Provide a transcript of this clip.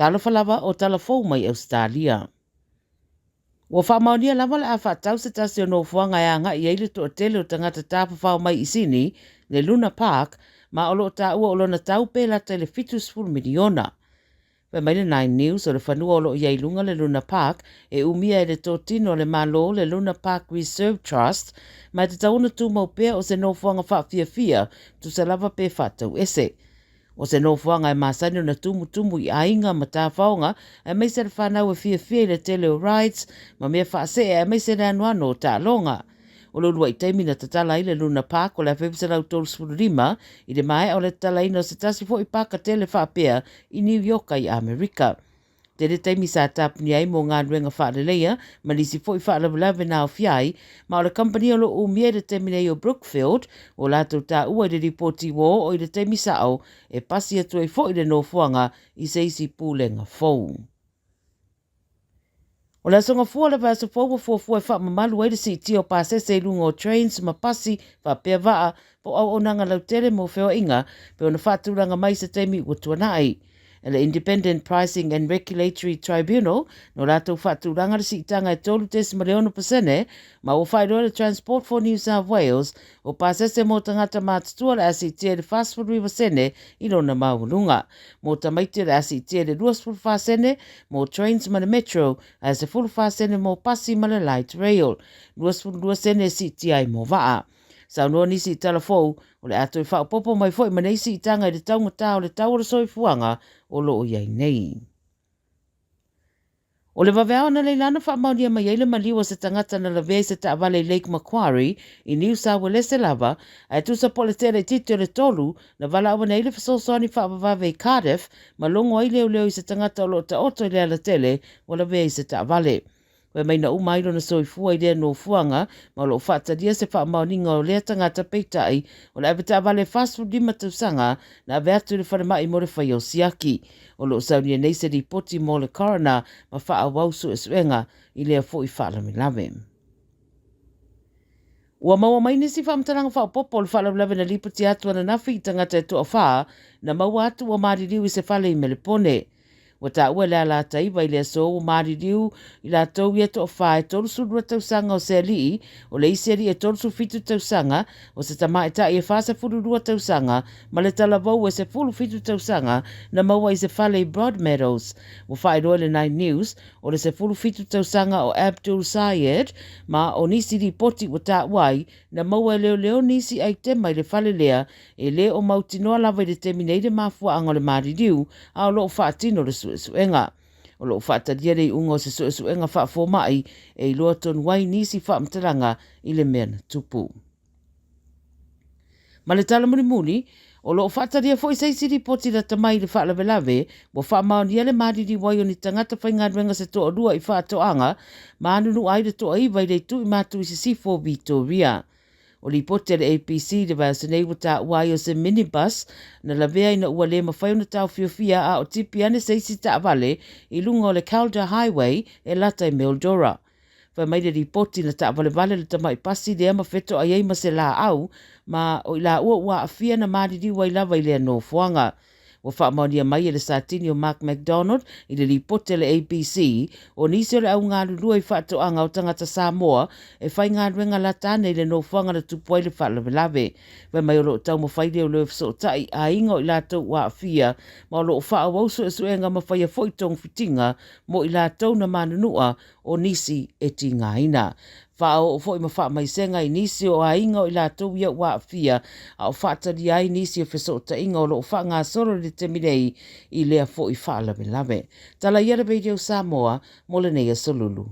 Talofa lava o tala fou mai Ausetalia. Ua faamaonia lava o le a faatau se tasi o nofoaga e agai i ai le toatele o tagata tafafao mai i Sini, le Luna Park, ma o lo o taua o lona tau pe lata i le $70 miliona. Fai mai le Nine News o le fanua o lo o i ai i luga le Luna Park e umia e le totino a le Malo le Luna Park Reserve Trust, ma e tatau ona tumau pea o se nofoaga faafiafia tusa lava pe faatau ese. O se nofoaga e masani ona tumutumu i aiga ma tafaoga aemaise le fanau e fiafia i le tele o rides ma mea faasee aemaise le anoano o taaloga. O le uluai taimi na tatala ai le Luna Park o le 1935 i le maea o le tatalaina o se tasi foi paka tele faapea i Niu Ioka i Amerika. Tele taimi sa tapunia ai mo galuega faaleleia ma nisi foi faalavelave na aofia ai, ma o le kamupani o lo o umia i le taimi nei o Brookfield ua latou taua i le lipoti ua oo i le taimi sao e pasi atu ai foi le nofoaga i se isi pulega fou. O le Aso Gafua o le vaiaso fou ua fuafua e faamamalu ai le siitia o pasese i luga o trains ma pasi faapea vaa po o auaunaga lautele mo feoaiga pei ona faatulaga mai i se taimi ua tuanai. E le Independent Pricing and Regulatory Tribunal no latou faatulaga le siitaga e 3.6% ma ua faailoa e le Transport for New South Wales o pasese mo tagata matutua o le a siitia i le 49 sene i lona maualuga. Mo tamaiti o le a siitia i le 24 sene mo trains ma le metro ae 14 sene mo pasi ma le light rail. 22 sene e siitia ai mo vaa. Saunoa nisi i tala fou, o le a toe faaopoopo mai foi ma nei siitaga i le taugata o le tau o le soifuaga o lo o i ai nei. O le vaveao analeila na faamaonia mai ai le maliu a se tagata na lavea i se taavale i Lake Macquarie i Niu Sauelese lava, ae tusa po o le tele itiiti o le tolu na valaau ane ai le fesoasoani faavavave i Cardiff ma logo ai leoleo i se tagata o lo o taoto i le alatele ua lavea i se taavale. Fai mai na uma ai lona soifua i lea nofoaga ma o lo o faatalia se faamaoniga o lea tagata peitai o le avetaavale 45 tausaga na ave atu i le falemai mo le faia o siaki. O lo o saunia nei se lipoti mo le coroner ma faaauau suesuega i lea foi faalavelave. Ua maua mai nisi faamatalaga faaopoopo o le faalavelave na lipotia atu ananafi i tagata e toafa na maua atu ua maliliu i se fale i Melepone. Ua taua e le Alata-iva i le aso ua maliliu i latou ia toafa e 32 tausaga o se alii, o le isi alii e 37 tausaga, o se tamaitai e 42 tausaga ma le talavou e 17 tausaga na maua i se fale i Broadmeadows. Ua faailoa e le Nine News, o le 17 tausaga o Abdul Sayed ma o nisi lipoti ua taua ai na maua e leoleo nisi aitema i le fale lea e le o mautinoa lava i le taimi nei le mafuaaga o le maliliu a o lo o faatino le suesuega. O lo o faatalia le iuga o se suesuega faafomai e iloa tonu ai nisi faamatalaga i le mea na tupu. Ma le tala mulimuli, o lo o faatalia foi se isi lipoti lata mai i le faalavelave ua faamaonia le maliliu ai o ni tagata faigaluega se toalua i faatoaga ma anunua ai le toaiva i le itu i matu i sisifo o Vitoria. O lipoti a le ABC i le vaiaso nei ua taua ai o se minibus na lavea ina ua le mafai ona taofiofia a o tipi ane se isi taavale i luga o le Calder Highway e lata i Mildura. Fai mai le lipoti na taavalevale le tamai pasi lea ma fetoai ai ma se laau ma o i laua ua aafia na maliliu ai lava i lea nofoaga. Ua faamaonia mai e le Satini o Mark McDonald i le lipoti a le ABC, o nisi o le au galulue i faatoaga o tagata Samoa e faigaluega lata ane i le nofoaga na tupu ai le faalavelave. Fai mai o lo o taumafai leoleo e fesootai i aiga o i latou ua aafia ma o lo o faaauau suesuega ma faia foi togafitiga mo i latou na manunua o nisi e tigaina. Faaoo foi ma faamaisega i nisi o aiga o i latou ia ua aafia, a o faatalia ai nisi o fesootaiga o lo o faagasolo i le taimi nei i lea foi faalavelave. Tala ia le Radio Samoa mo lenei aso Lulu.